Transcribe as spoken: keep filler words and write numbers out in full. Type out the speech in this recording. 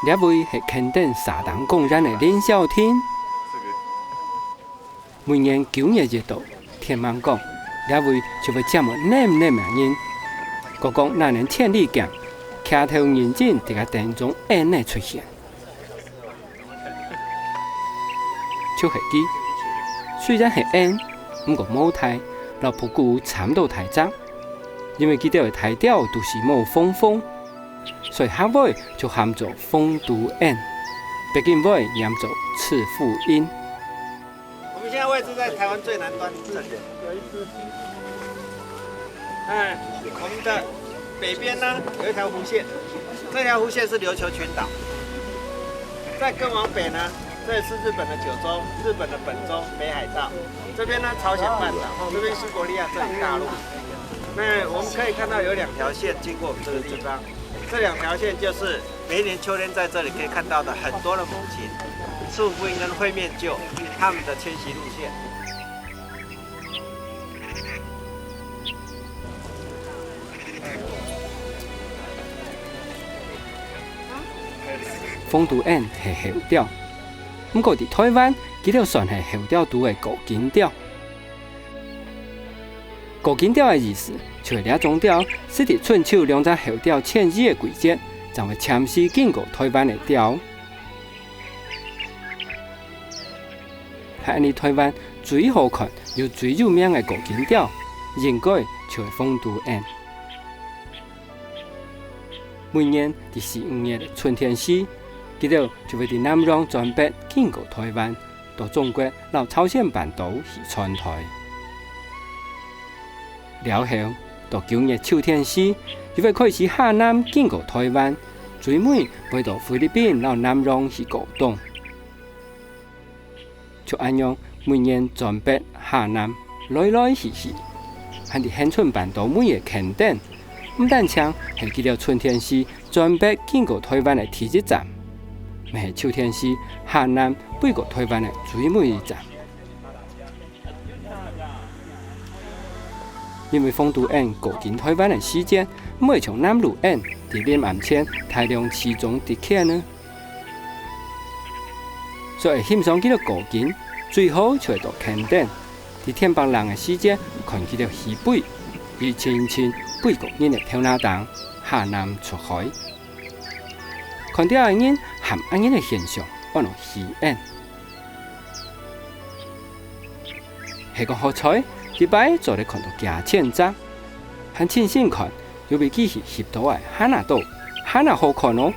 這位係墾丁沙丁公園个林小婷。每年九月一到，天吂光，這位就會擠滿淰淰个人。剛剛那年千里鏡，徛頭認真在該等種𫣆仔出現。就係佢，雖然係𫣆，毋過無大，摎布穀差毋多大隻，因為佢兜个大鳥都係無縫縫， 所以客話就喊做紅肚𫣆，北京話念做赤腹鸚。我們現在位置在台灣最南端這裡。哎，我們的北邊呢，有一條弧線，這條弧線是琉球群島。再更往北呢，這是日本的九州、日本的本州、北海道。這邊呢，朝鮮半島，這邊西伯利亞，這裡大陸。那我們可以看到有兩條線經過我們這個地方。 這兩條線就是每一年秋天在這裡可以看到的很多的猛禽、赤腹鸚跟灰面鹫，牠們的遷徙路線。紅肚𫣆係候鳥，毋過在臺灣，佢兜算係候鳥肚个過境鳥。 過境鳥个意思，就係這種鳥，識在春秋兩隻候鳥遷徙个季節，正會暫時經過臺灣个鳥。係恁呢臺灣最好看又最有名个過境鳥，應該就係紅肚𫣆。每年在四五月个春天時，佢兜就會在南洋轉北經過臺灣， 到中國摎朝鮮半島去傳代。了後，到九月秋天時，又會開始下南經過臺灣，最尾會到菲律賓摎南洋去過冬。就恁樣，每年轉北下南，來來去去，還在恆春半島尾个墾丁，毋單淨係佢兜春天時 轉北經過臺灣个第一站，乜係秋天時下南飛過臺灣个最尾一站。因為紅肚𫣆過境臺灣个時節，毋會像南鷺鸅在臨暗前大量集中在墾仔，所以欣賞佢兜過境，最好就係到墾丁，在天晡冷个時節，看佢兜起飛，一陣陣飛過人个頭那頂，下南出海。 看到个人喊恁樣个現象，安到起𫣆。係講好彩，這擺做得看到幾千隻，還親身看，有比機器翕到个還較多，還較好看哦。